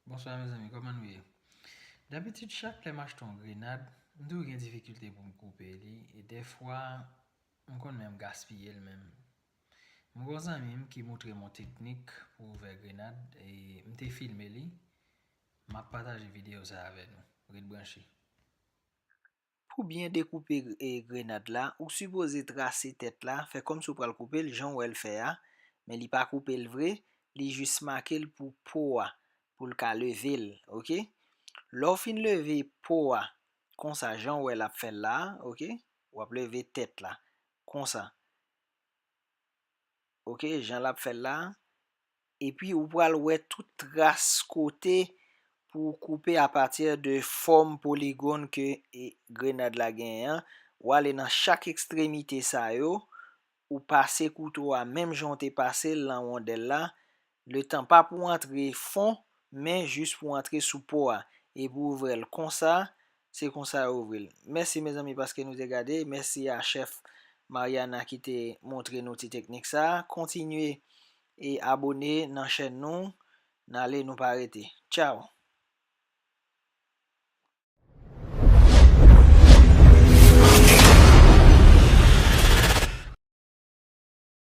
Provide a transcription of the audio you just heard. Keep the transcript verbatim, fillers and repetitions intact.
Bonswa mezanmi, kòman nou ye? Dabitid, chak lè m achte yon grenad, m toujou gen difikilte pou m koupe li, e dèfwa, m konn menm gaspiye l menm. M gen yon zanmi m ki montre m yon teknik pou ouvè grenad, e m te filme li. M ap pataje videyo sa avè nou. Ret branche. Pou byen dekoupe e, grenad la, ou sipoze trase tèt la, fè kòmsi w pral koupe l, jan w wè l fè a, men li pa koupe l vre, li jis make l pou po a, pou l ka leve l, oke? Lè w fin leve po a, konsa, jan w wè l ap fè l la a, oke? W ap leve tèt la, konsa. Oke, jan l ap fè l la a. Epi ou pral wè tout tras kote pou w koupe apati de fòm poligòn ke e, grenad la genyen an. W ale nan chak ekstremite sa yo, ou pase kouto a menm jan w te pase l nan wondèl la. Letan pa pou w antre fon, men jis pou w antre sou po a. Epi w ouvè l konsa, se konsa yo ouvri l. Mèsi mezanmi paske nou te gade. Mèsi a chèf Mariana ki te montre nou ti teknik sa. Kontinye e abone nan chèn nou. N ale, nou pa rete. Tchaw!